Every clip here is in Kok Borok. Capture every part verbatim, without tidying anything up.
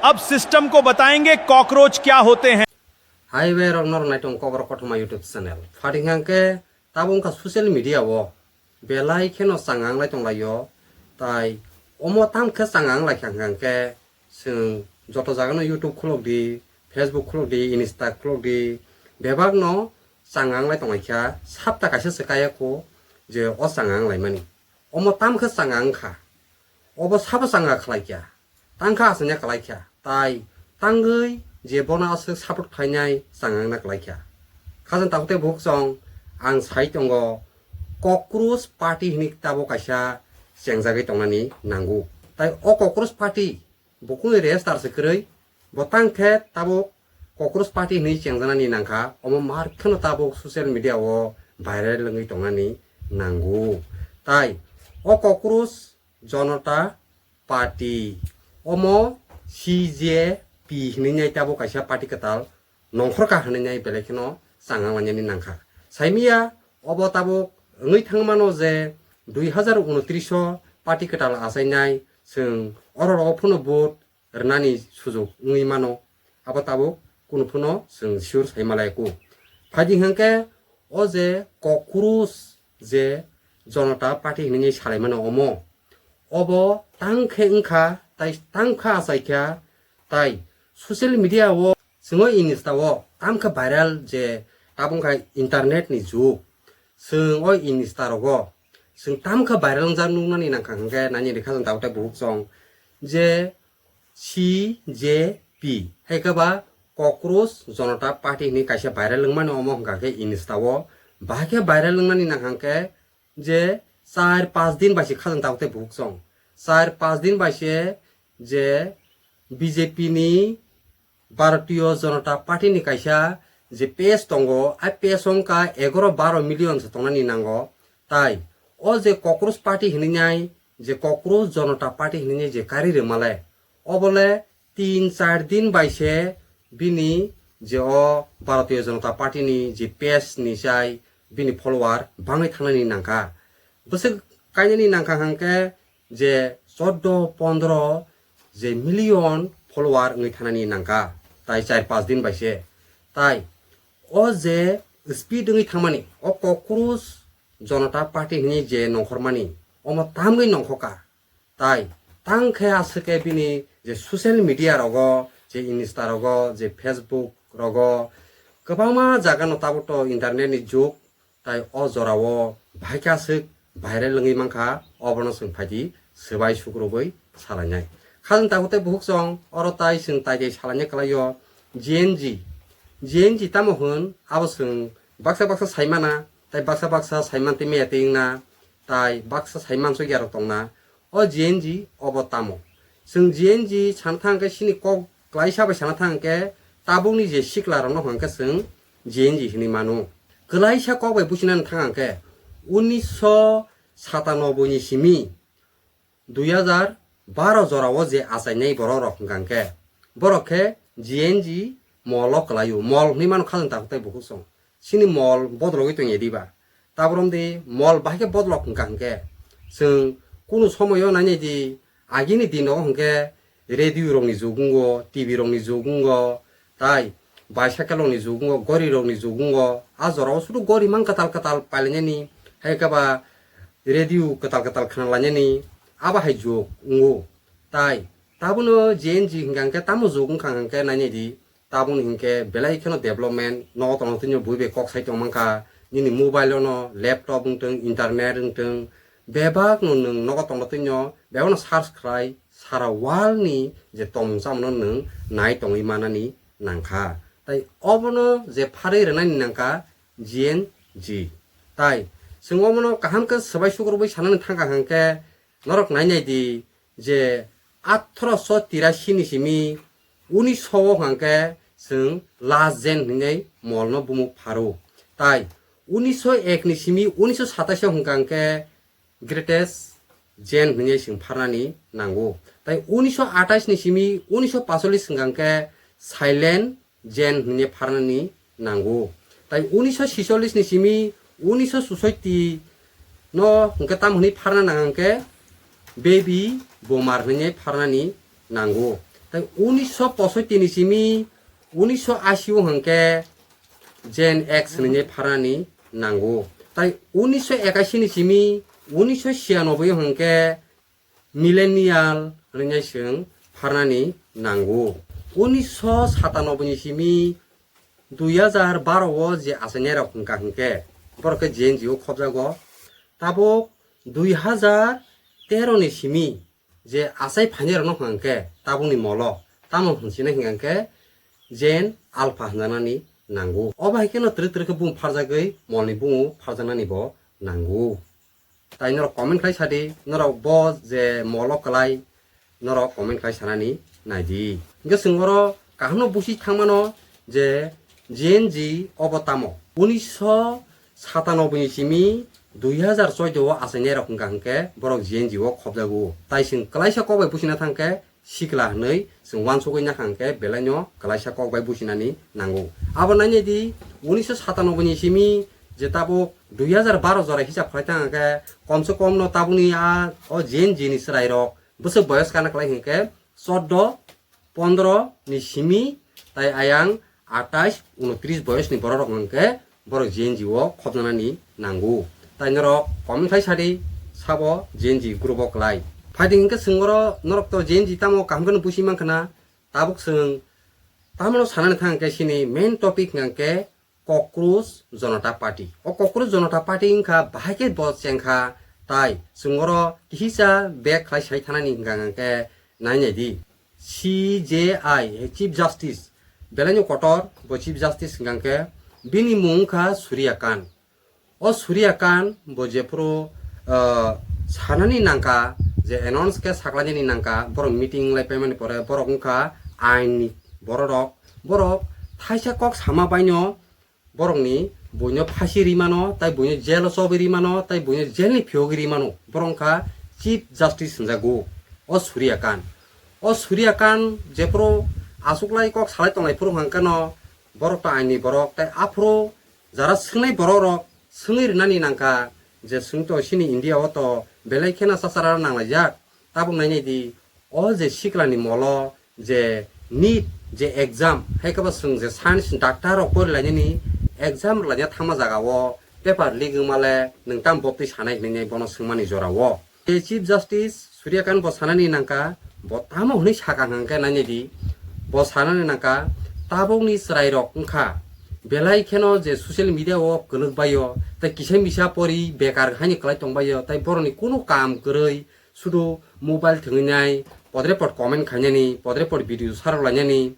अब सिस्टम को बताएंगे कॉकरोच क्या होते हैं। Hai bai rok norok naitung kokro kothoma YouTube channel. Phating hangke tabuk wngkha social media o belai kheno changang lai tonglaio. Tai omo tam khe changang lai kha hangke chwng joto jagano YouTube khulok di, Facebook khulok di, Insta khulok di, bebak no changang lai tonglaikha. Sapta kaisa se kaya kho je o changang laimani. Omo tam khe changang kha. Obo sabo changa khlai kha. Tangkha aswngya khlai kha. Tai tangwi je bono aswk support khlainai changangna khlai kha. Khajang takhuk tei bukhuk chwng ang sai tongo, Cockroach Party hwnwi tabuk kaisa chengjagwi tongnani nango. Tai o Cockroach Party bukungni register se kwrwi, bo tang khe tabuk Cockroach Party hwnwi chengjaknani nangkha, omo mar kheno tabuk social media o viral wngwi tongnani nango. Tai o Cockroach Janata Party, omo C J P hwnwi nai tabuk kaisa party kwtal nongkhor ka hwnwi nai belai kheno changang lainani nangkha. Saimiya obo tabuk wngwi thangmano je dui hazar unotris o party kwtal achainai chwng oro rogo phano vote rwnani sujuk wngwi mano. Abo tabuk kunu phano chwng sure sai malai ku. Phaidi hwnkhe o je Cockroach je Janata Party hwnwi salai mano omo. Obo tang khe wngkha, tai tang kha achai kha, tai social media o chwng o Insta o tam khe viral je tabuk kha internet ni jug. Chwng o Insta rogo chwng tam khe viral wngjak nuknani nangkha hwnkhe nani rikha chwng tabuk tei buhuk chwng je C J P, hai khe ba Cockroach Janata Party hwnwi kaisa viral wngmani omo hwnkha khe Insta o. Bahai khe viral wngnani nangkha hwnkhe je char panch din bai se khajang tabuk tei buhuk chwng. Char panch din bai se je B J P ni Bharatiya Janata Party ni kaisa je page tongo, a page wngkha egaroh baro million se tongnani nango. Tai o je Cockroach Party hwnwi nai, je Cockroach Janata Party hwnwi nai je kari rwmale, obole tin char din bai se bini je o Bharatiya Janata Party ni je page ni sai bini follower bangwi thangnani nangkha. Bwswk kainani nangkha hwnkhe je chordo pondro je million follower wngwi thanani nangkha, tai char panch din bai se. Tai o je speed wngwi thangmani, o Cockroach Janata Party hwnwi je nongkhormani, omo tamgwi nongkhoka. Tai tang khe aswk khe bini je social media rogo, je Insta rogo, je Facebook rogo, kwbangma jaga no tabuk to internet ni jug, tai o jora o bahai khe aswk viral wngwi mankha, obono chwng phaidi swbai sukrubwi salainai. Khajang tabuk tei buhuk chwng oro tai chwng tai tai salainai kwlaio G N G. G N G tamo hwn abo chwng baksa baksa saimana, tai baksa baksa saiman twi maya twi wngna, tai baksa saiman chukya rok tongna. O G N G obo tamo? Chwng G N G sana thang khe sini kok klaisa bai sana thang khe tabukni je sikla rokno hwnkhe chwng G N G hwnwi mano. Klaisa kok bai businani thang khe unisho satanoboi ni simi dui hazar baro jora o je achainai borok rok hwnkha khe borok khe G N G mol o kwlaio, mol hwnwi mano khajang tabuk tei buhuk chwng. Chini mol bodologwi tongya diba? Tabrom di mol bahai khe bodolok hwnkha hwnkhe chwng kunu somoyo nainai di, agini dino hwnkhe radio rokni jug wngo, T V rokni jug wngo, tai bicycle rokni jug wngo, gori rokni jug wngo. A jorao sudu gori mang kwtal kwtal pailainani, hai khe ba radio kwtal kwtal khna lainani, abo hai jug wngo. Tai tabono G N G hwnkha hwnkhe tamo jug wngkha hwnkhe nainai di, tabukni hinkhe belai kheno development nogo tongna twi bui bai kok sai tong mankha, nini mobile ono, laptop wngtwng, internet wngtwng, bebak no nwng nogo tongna twi bebak no search khlai sara world ni je tongmung chamung no nwng nai tongwi manani nangkha. Tai obono je pharwi rwnani nangkha G N G. Tai chwng obono kaham khe swbai sukrubwi sanani thangkha hwnkhe norok nainai di, je atharoso tirashi ni simi unisho o hwnkha khe chwng last gen hwnwi mol no bumuk pharo. Tai unisho ek ni simi unisho satais o hwnkha khe greatest gen hwnwi chwng pharnani nango. Tai unisho atais ni simi unisho pacholis hwnkha khe silent gen hwnwi pharnani nango. Tai unisho sicholis ni simi unisho susoiti no hwnkhe tam hwnwi pharna nang hwnkhe baby boomer hwnwi pharnani nango. Tai unisho posoiti ni simi unisho ashi o hwnkhe Gen X hwnwi pharnani nango. Tai unisho ekashi ni simi unisho siyanoboi o hwnkhe Millennial hwnwi chwng pharnani nango. Unisho satanoboi ni simi dui hajar baro o je achainairok hwnkha hwnkhe borok khe Gen Z o khobjago. Tabuk dui hajar tero ni simi je achai phainairokno hwnkha hwnkhe tabukni molo tamo hwnsinai hwnkha hwnkhe Gen Alpha hwnjanani nango. O bai kheno twrwk twrwk khe bung pharjagwi molni bungo pharjaknani bo nango. Tai norok comment khlai sadi, norok bo je molo kwlai, norok comment khlai sanani naidi. Hingke chwng oro kaham no busi thangmano je Gen Z obo tamo. Unisho satanoboi ni simi dui hajar choudo o achainairok hwnkha hwnkhe borok Gen Z o khobjago. Tai chwng kwlaisa kok bai busina thangkhe sikla hwnwi chwng uansugwi nakha hwnkhe belaino kwlaisa kok bai businani nango. Abo nainai di, unisho satanoboi ni simi je tabuk dui hajar baro jora hisab khlai thang hwnkhe komse komno tabukni a o Gen Z ni chwrairok bwswk boyos kana kwlai hwnkhe chordo, pondro ni simi tai ayang atais, unotris boyosni bororok hwnkhe borok Gen Z o khobjanani nango. Tai norok comment khai sadi sabo Gen Z group o kwlai. Phaidi hwnkhe chwng oro norok to Gen Z tamo kaham kheno busi mankha na, tabuk chwng tamno sanani thang khe sini main topic hwnkhe Cockroach Janata Party. O Cockroach Janata Party wngkha bahai khe bo chengkha, tai chwng oro kihisa bag khlai sai thanani hwnkha hwnkhe nainai di. C J I, Chief Justice, belaino kotor bo Chief Justice hwnkha hwnkhe bini mung wngkha Surya Kant. O Surya Kant bo jephuru, ah, sanani nangkha je announce khe saklainani nangkha, borok meeting lai paimani pore borok wngkha ain ni bororok, borok thaisa kok sama baino borokni buino phasi ri mano, tai buino jail o chobi ri mano, tai buino jail ni phiyogwi ri mano, borok wngkha Chief Justice hwnjago o Surya Kant. O Surya Kant jephuru achuklai kok salai tonglai phuru hwnkhe no borok to aini borok, tai aphuru jara swngnai borok rok swngwi rwnani nangkha je swngto chini India o to belai kheno chachara nanglaijak. Tabuk nainai di, o je siklani molo je NEET je exam, hai khe bo chwng je science doctor rok pori lainani exam rwlaina thangma jaga o paper leak wngma le nwng tamo boptwi sanai hinwi bono swngmani jora o. Je Chief Justice Surya Kant bo sanani nangkha, bo tamo hwnwi sakha hwnkhe nainai di, bo sanani nangkha, tabukni chwrairok wngkha belai kheno je social media o kwlwk baio, tei kisa misa pori bekar haino kwlai tong baio, tei borokni kunu kam kwrwi, sudu mobile thwngwi nai, podre pod comment khainani, podre pod video sarok lainani,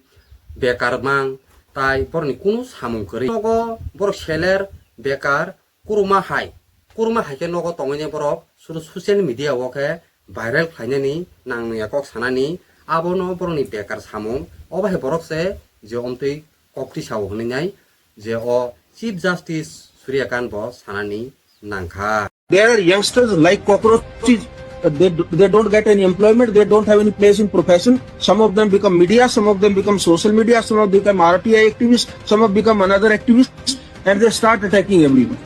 bekar mang, tai borokni kunu samung kwrwi. Nogo borok seler, bekar, kuruma hai, kuruma hai khe nogo tongwi nai borok, sudu social media o khe viral khlainani, nang nungya kok sanani, abono borokni bekar samung, obo hai borok se je omtwi kok twi sao hwnwi nai, je o Chief Justice Surya Kant bo sanani nangkha. There are youngsters like cockroaches. Uh, they, do- they don't get any employment. They don't have any place in profession. Some of them become media. Some of them become social media. Some of them become R T I activists. Some have become another activist. And they start attacking everyone.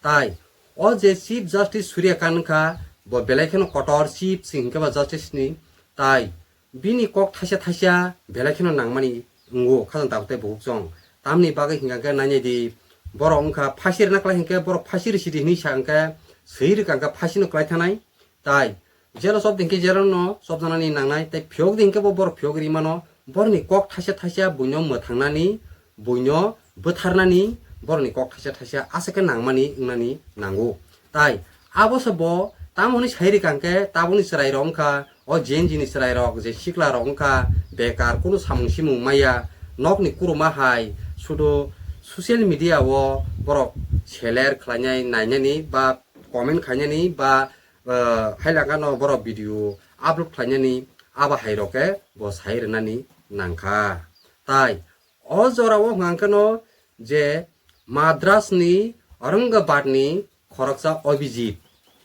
Tai o je Chief Justice Surya Kant kha, bo belai kheno kotor chief sing hwnkhe ba justice ni. Tai bini kok thaisa thaisa belai kheno nangmani wngo khajang tabuk tei bukhuk chwng. Tamni bagwi hwnkha khe nainai di, borok wngkha phasi rwna kwlai hwnkhe borok phasi rwsidi hwnwi sa hwnkhe swi rwkha hwnkhe phasino kwlai thanai. Tai jelo chop di hwnkhe jelo no chopjanani nangnai, tei phiyok di hwnkhe bo borok phiyok ri mano. Borokni kok thaisa thaisa buino mwthangnani, buino bwtharnani borokni kok thaisa thaisa aswk khe nangmani wngnani nango. Tai abo se bo tamo hwnwi sai rwkha hwnkhe tabukni chwrairok wngkha, o Gen Z ni chwrairok je siklarok wngkha, bekar kunu samung simung maya, nokni kuruma hai sudu social media o borok seler khlainai nainani ba comment khainani ba, eh, hailakano borok video upload khlainani, abo hairok khe bo sai rwnani nangkha. Tai o jora o hwnkha hwnkhe no je Madras ni Aurangabad ni khoroksa Abhijit,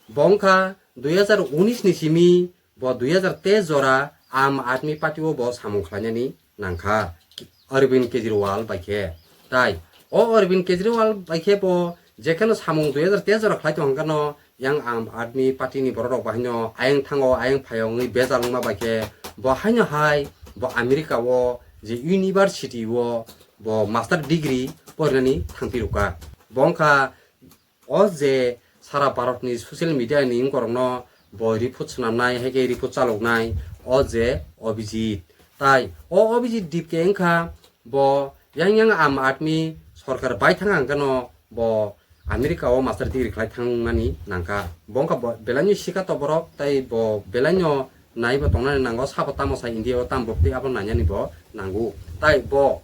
bo wngkha dui hajar unis ni simi bo dui hajar teis jora Aam Aadmi Party o bo samung khlainani nangkha Arvind Kejriwal bai khe. Tai o Arvind Kejriwal bai khe bo jekheno samung dui hajar teis jora khlai tong hwnkhe no, yang Aam Aadmi Party ni borok rok bo haino ayang thango, ayang phaio wngwi bejal wngma bai khe bo haino hai bo America o je university o bo master degree porinani thangpirukha. Bo wngkha o je sara Bharat ni social media ni wngkorokno bo report swnamnai, hai khe report chaloknai o je Abhijit. Tai o Abhijit Dipke wngkha bo yang yang Aam Aadmi sorkar bai thang ang khe no bo America o master degree khlai thangnani nangkha. Bo wngkha bo belai no sika to borok, tai bo belai no nai bo tongnani nango, sabo tamo sai India o tamo bwtwi abo nainani bo nango. Tai bo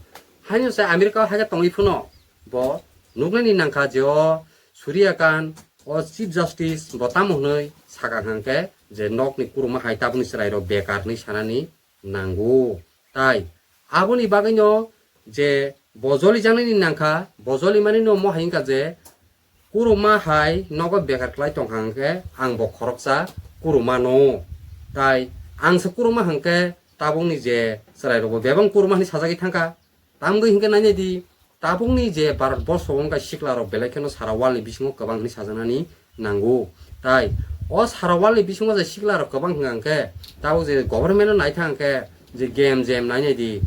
haino se America o hai khe tongwi phano bo nuknani nangkha je o Surya Kant o Chief Justice bo tamo hwnwi saka hwnkhe je nokni kuruma hai tabukni chwrairok bekar hwnwi sanani nango. Tai aboni bagwino je bo jolijaknani nangkha, bo jolimanino mo hai wngkha je kuruma hai nogo bekar khlai tongkha hwnkhe ang bo khoroksa kuruma no. Tai ang se kuruma hwnkhe tabukni je chwrairokbo bebak kuruma hwnwi sajagwi thangkha. Tamgwi hwnkhe nainai di, tabukni je Bharat borsho wngkha siklarok belai kheno sara world ni bisingo kwbang hwnwi sajaknani nango. Tai o sara world ni bisingo je siklarok kwbang hwnkha hwnkhe tabuk je government no naithang hwnkhe je game jam nainai di,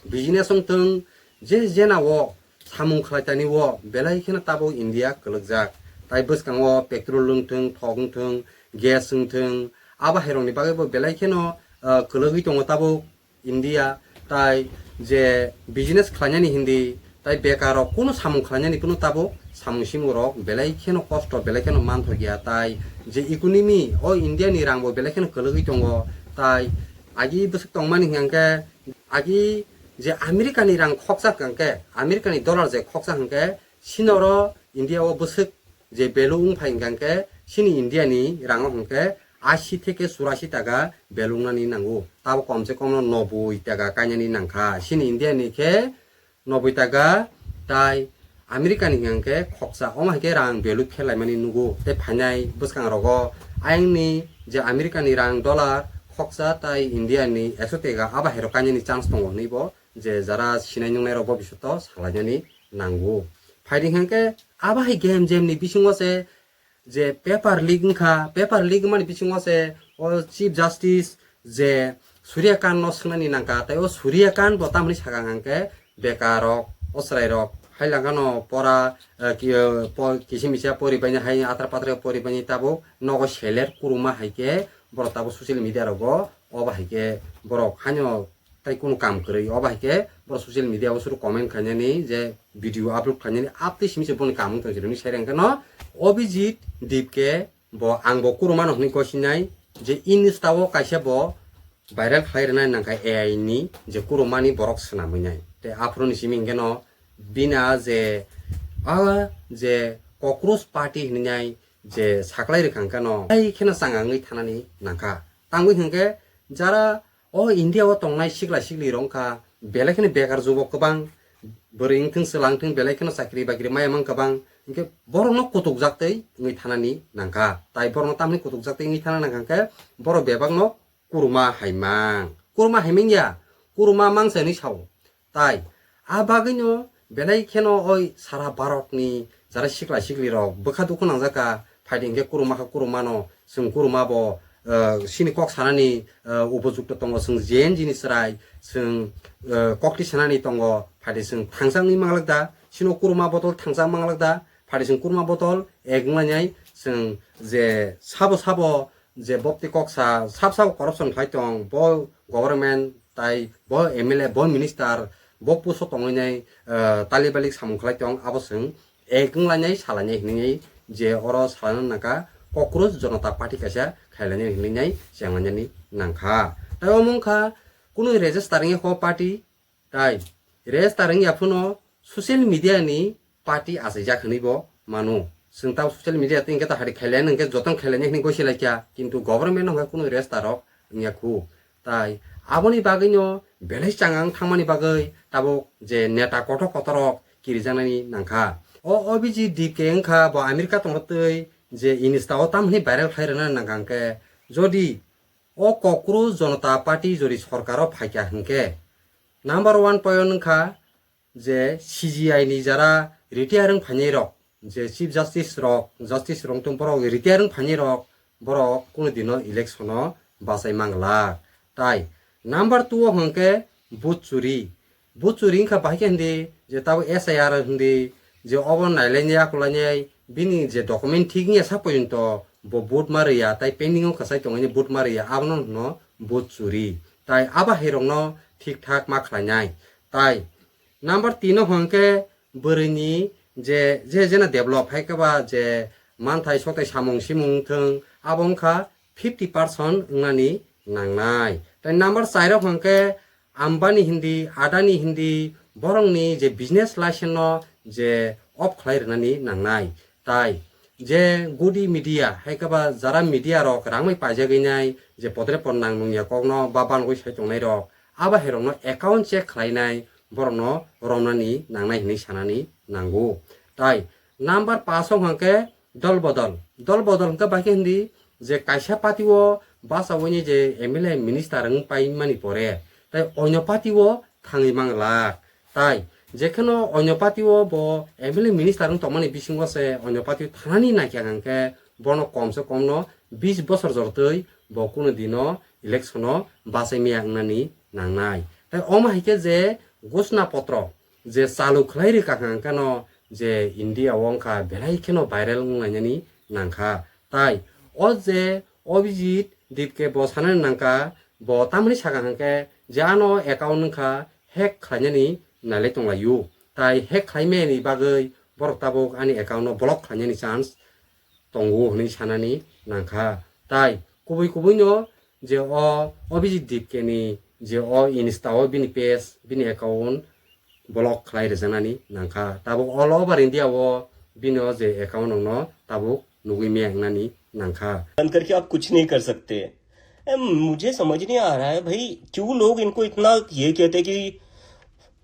business wngthwng, je jena o samung khlai tani o belai kheno tabuk India kwlwkjak. Tai bwskango petrol wngthwng, thok wngthwng, gas wngthwng, abo hairokni bagwi bo belai kheno, ah, kwlwgwi tongo tabuk India. Tai je business khlainani hindi, tai bekarrok kunu samung khlainani kunu tabuk samung simung rok belai kheno kosto, belai kheno manthokya. Tai je economy o India ni rang bo belai kheno kwlwgwi tongo. Tai agi bwswk tongmani hwnkhe agi je America ni rang khoksa hwnkhe, America ni dollar je khoksa hwnkhe, sinoro India o bwswk je value wng phai hwnkhe, sini India ni rango hwnkhe asi theke churasi taka value wngnani nango. Tabo kom se kom no noboi taka kainani nangkha. Sini India ni khe noboi taka, tai America ni hwnkhe khoksa, omo hai khe rang value khe laimani nugo. Tei phainai bwskang rogo ayang ni je America ni rang dollar khoksa tai India ni ekso taka abo hai rok kainani chance tongo hwnwi bo je jara sinai nungnai rok bo bisoto salainani nango. Phaidi hwnkhe abo hai game jam ni bisingo se je paper leak wngkha, paper leak wngmani bisingo se o Chief Justice je Surya Kant no swngnani nangkha, tai o Surya Kant bo tamni sakha hwnkhe bekarrok, o chwrairok hai langano pora, eh, ki-, eh, po-, kisi misa poribaini hai atra patra poribaini tabuk nogo seler kuruma hai khe borok tabuk social media rogo obo hai khe borok haino tai kunu kam kwrwi. Obo hai khe borok social media o suru comment khainani je video upload khainani, aptwi simi se boni kam wng tong sini sai rang khe no Abhijit Dipke bo ang bo kuruma no hwnwi gosinai je Insta o kaisa bo viral khlai rwnai nangkha A I ni je kuruma ni borok swnamwi nai. Tei aphuru ni simi hwnkhe no bina je a je Cockroach Party hwnwi nai je saklai rwkha hwnkhe no ai kheno changa wngwi thanani nangkha. Tangwi hwnkhe jara o India o tongnai sikla sikli rok wngkha, belai kheno bekar jubok kwbang, bwrwi wngthwng chwla wngthwng belai kheno chakri bakri maya mang kwbang, hwnkhe borokno kutukjak twi wngwi thanani nangkha. Tai borokno tamni kutukjak twi wngwi thana nangkha hwnkhe borok bebakno kuruma haimang, kuruma haimang ya, kuruma mangsa hinwi sao. Tai a bagwino belai kheno oi sara Bharat ni jara sikla sikli rok bwkha dukhu nangjak kha, phaidi hwnkhe kuruma kha kuruma no, chwng kuruma bo, eh, sini kok sanani, eh, upojukto tongo, chwng Gen Z ni chwrai, chwng, eh, kokti sanani tongo, phaidi chwng thangsa wngwi manglak da, sino kuruma botol thangsa manglak da, phaidi chwng kuruma botol ek wnglainai, chwng je sabo sabo je bopti kok sa, sab sabo corruption khlai tong, bo government tai bo M L A, bo minister, bo post o tongwi nai, eh, tali balik samung khlai tong, abo chwng ek wnglainai salainai hinwi je oro salaina nangkha Cockroach Janata Party kaisa khailainai hinwi nai chenglainani nangkha. Tai omo wngkha kunu register wngya kho party, tai register wngya phano social media ni party achaijak hinwi bo mano. Chwng tamo social media tei hwnkhe ta hari khailainai hwnkhe jotono khailainai hinwi gosi laikha, kintu government no hwnkhe kunu register rok wngya khu. Tai aboni bagwino belai changang thangmani bagwi tabuk je neta kotor kotorrok kirijaknani nangkha. O Abhijit Dipke wngkha bo America tongtwi je Insta o tamni viral khlai rwna nangkha hwnkhe, jodi o Cockroach Janata Party jodi sorkaro phaikha hwnkhe number one point wngkha je C G I ni jara retire wng phainai rok, je Chief Justice rok, Justice rok tong borok retire wng phainai rok, borok kunu dino election o bachai manglak. Tai Number two o hwnkhe vote churi. Vote churi wngkha bahai khe hindi je tabuk S I R hindi je obo nailainai akulainai bini je document thik wngya sa porjonto bo vote ma rwya tai pending o kwchai tongwi vote ma rwya abono hwno vote churi. Tai abo hairokno thik thak ma khlainai. Tai number tin o hwnkhe bwrwini je, je jena develop hai khe ba je manthai sotai samung simung wngthwng abo wngkha fifty percent wngnani nangnai. Tai number chair o hwnkhe Ambani hindi, Adani hindi, borokni je business license no je off khlai rwnani nangnai. Tai je gudi media, hai khe ba jara media rok rang bai paijagwi nai je podre pod nang nungya kokno ba banogwi sai tongnai rok, abo hai rokno account check khlainai borokno romnani nangnai hinwi sanani nango. Tai number paanch o hwnkhe dol bodol. Dol bodol hwnkhe bai khe hindi je kaisa party o bachaui ni je M L A minister wng pai mani pore tai onyo party o thangwi manglak. Tai jekheno onyo party o bo M L A minister wng tongmani bisingo se onyo party o thanani naikha hwnkhe bono kom se kom no bis bosor jortwi bo kuno dino election o bachai maya wngnani nangnai. Tai omo hai khe je ghosna potro je chalu khlai rwkha hwnkhe no je India o wngkha belai kheno viral wnglainani nangkha. Tai o je Abhijit Dipke bo sanani nangkha, bo tamoni sakha hwnkhe je ano account wngkha hack khlainani nailai tonglaio. Tai hack khlai mani bagwi borok tabuk ani account no block khlainani chance tongo hwnwi sanani nangkha. Tai kubui kubui no je o Abhijit Dipke ni je o Insta o bini page, bini account block khlai rwjaknani nangkha. Tabuk all over India o bini o je account rokno tabuk nugui maya wngnani nangkha. बंद करके आप कुछ नहीं कर सकते। ए, मुझे समझ नहीं आ रहा है भाई, क्यों लोग इनको इतना ये कहते हैं कि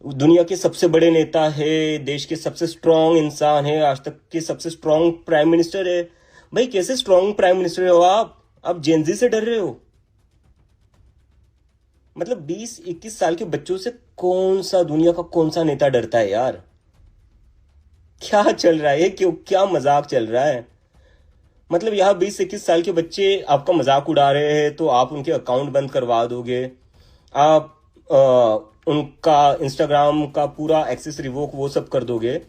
दुनिया के सबसे बड़े नेता है, देश के सबसे स्ट्रॉन्ग इंसान है, आज तक के सबसे स्ट्रॉन्ग प्राइम मिनिस्टर है। भाई, कैसे स्ट्रॉन्ग प्राइम मिनिस्टर हो आप? आप जेनजी से डर रहे हो? मतलब, बीस इक्कीस साल के बच्चों से कौन सा, दुनिया का कौन सा नेता डरता है यार? क्या चल रहा है ये? क्यों, क्या मजाक चल रहा है? मतलब, यहाँ बीस इक्कीस साल के बच्चे आपका मजाक उड़ा रहे हैं तो आप उनके अकाउंट बंद करवा दोगे, आप अ, उनका इंस्टाग्राम का पूरा एक्सेस रिवोक, वो सब कर दोगे।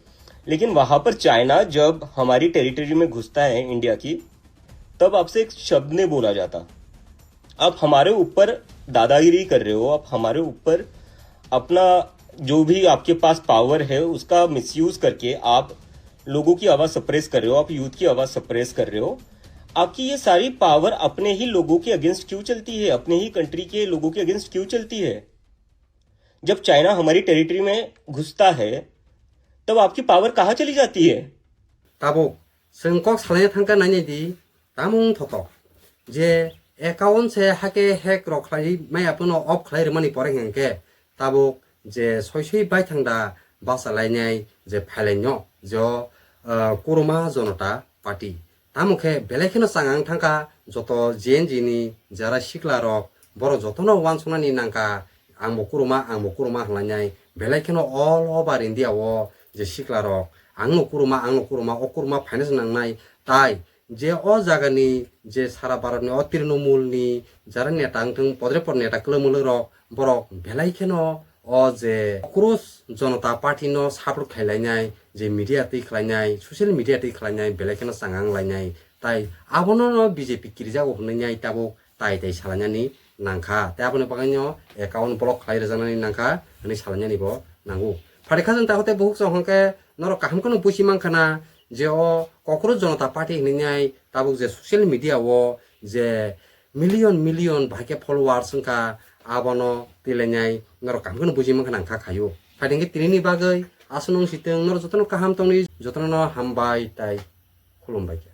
लेकिन वहाँ पर चाइना जब हमारी टेरिटरी में घुसता है इंडिया की, तब आपसे एक शब्द नहीं बोला जाता। आप हमारे ऊपर दादागिरी कर रहे हो, आप हमारे ऊपर अपना जो भी आपके पास पावर है उसका मिसयूज करके आप लोगों की आवाज़ सप्रेस कर रहे हो, आप यूथ की आवाज़ सप्रेस कर रहे हो। आपकी ये सारी पावर अपने ही लोगों के अगेंस्ट क्यों चलती है, अपने ही कंट्री के लोगों के अगेंस्ट क्यों चलती है? जब चाइना हमारी टेरिटरी में घुसता है, तब आपकी पावर कहाँ चली जाती है? Tabuk chwng kok salaina thangkha nainai di, tamo wng thoto je account se hake hack rok khlai maya phano off khlai rwmani pore hwnkhe tabuk je soi soi baithang da bacha lainai je phailai no je o, ah, Kuruma Jonota Party. Tamo khe belai kheno changang thangkha joto Gen Z ni jara sikla rok, borok jotono wansuknani nangkha, ang bo kuruma, ang bo kuruma hwnlainai. Belai kheno all over India o je sikla rok, ang no kuruma, ang no kuruma, o kuruma phaina se nangnai. Tai je o jaga ni je sara Bharat ni o Trinamool ni jara neta wngthung, podre pod neta kwlwng mwlwng rok, borok belai kheno o je Kokroj Jonota Party no support khlailainai, je media twi khlainai, social media twi khlainai, belai kheno changang lainai. Tai abono no B J P kirijago hwnwi nai tabuk tai tai salainani nangkha. Tai aboni bagwi no account block khlai rwjaknani nangkha hwnwi salainani bo nango. Phari kha chwng ta hote buhuk chwng hwnkhe norok kaham kheno busi mankha na je o Kokroj Jonota Party hwnwi nai tabuk je social media o je million million bahai khe followers wngkha, abono twilainai norok kaham kheno buji mankha nang kha khaio. Phaidi hwnkhe tinini bagwi aswk nung sitwng norok jotono kaham tongwi jotono hambai tai khulumbai khe.